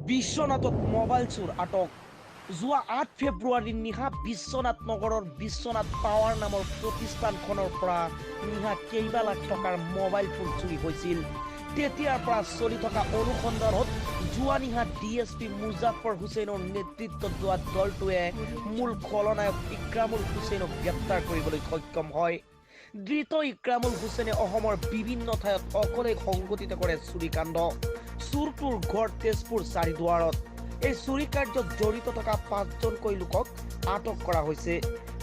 বিশ্বনাথত মোবাইল চোৰ আটক। যোৱা 8 ফেব্ৰুৱাৰীৰ নিশা বিশ্বনাথ নগৰৰ বিশ্বনাথ পাৱাৰ নামৰ প্ৰতিষ্ঠানখনৰ পৰা নিশা কেইবা লাখ টকাৰ মোবাইল ফোন চুৰি হৈছিল। তেতিয়াৰ পৰা চলি থকা অনুসন্ধানত যোৱা নিশা ডিএছপি মুজাফৰ হুছেইনৰ নেতৃত্বত যোৱা দলটোৱে মূল খলনায়ক ইক্ৰামুল হুছেইনক গ্ৰেপ্তাৰ কৰিবলৈ সক্ষম হয়। ধৃত ইক্ৰামুল হুছেইনে অসমৰ বিভিন্ন ঠাইত অকলেই সংঘটিত কৰে চুৰিকাণ্ড। চোৰটোৰ ঘৰ তেজপুৰ চাৰিদুৱাৰত। এই চুৰি কাৰ্যত জড়িত থকা পাঁচজনকৈ লোকক আটক কৰা হৈছে।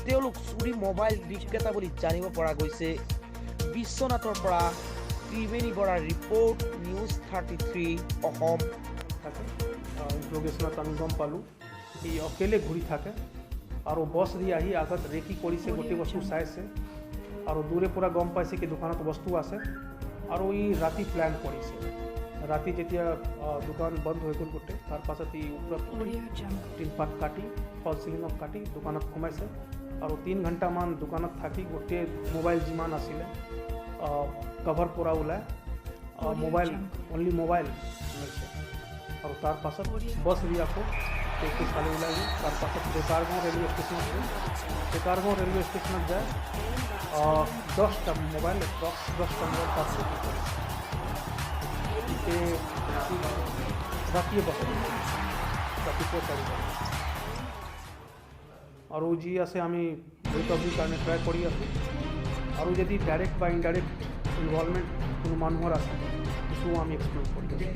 তেওঁলোক চুৰি মোবাইল বিক্ৰেতা বুলি জানিব পৰা গৈছে। বিশ্বনাথৰ পৰা ত্ৰিবেণী বৰাৰ ৰিপৰ্ট, নিউজ 33 অসম। থাকে। ইণ্ট্ৰগেশ্যনত আমি গম পালোঁ, সি অকেলে ঘূৰি থাকে আৰু বছ দি আহি আগত ৰেকি কৰিছে, গোটেই বস্তু চাইছে আৰু দূৰে পৰা গম পাইছে কি দোকানত বস্তু আছে। আৰু ই ৰাতি প্লেন কৰিছে। ৰাতি যেতিয়া দোকান বন্ধ হৈ গ'ল গোটেই, তাৰপাছত ই ওপৰত উঠি টিনপাত কাটি, ফল চিলিঙত কাটি দোকানত সোমাইছে আৰু 3 ঘণ্টামান দোকানত থাকি গোটেই মোবাইল যিমান আছিলে কভাৰ পৰা ওলাই মোবাইল, অনলি মোবাইল লৈছে। আৰু তাৰ পাছত বছ দি আকৌ তেজপুৰ ফালে ওলাই গ'ল। তাৰপাছত ডেকাৰগাঁও ৰেলৱে ষ্টেচনত গ'ল। ডেকাৰগাঁও ৰেলৱে ষ্টেচনত যায় 10টা মোবাইল, এপ্ৰক্স 10টা মোবাইল তাত চুৰি কৰিছে। গতিকে ৰাতিয়ে বছ, ৰাতিপুৱা 4 বজাত। আৰু যি আছে আমি ৰিকভাৰীৰ কাৰণে ট্ৰাই কৰি আছোঁ। আৰু যদি ডাইৰেক্ট বা ইনডাইৰেক্ট ইনভলভমেণ্ট কোনো মানুহৰ আছে, সেইটোও আমি এক্সপ্ল'ৰ কৰি আছোঁ।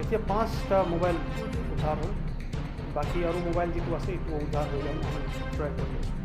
এতিয়া পাঁচটা মোবাইল উদ্ধাৰ হ'ল। বাকী আৰু মোবাইল যিটো আছে, এইটো উদ্ধাৰ হৈ যাব, আমি ট্ৰাই কৰি আছোঁ।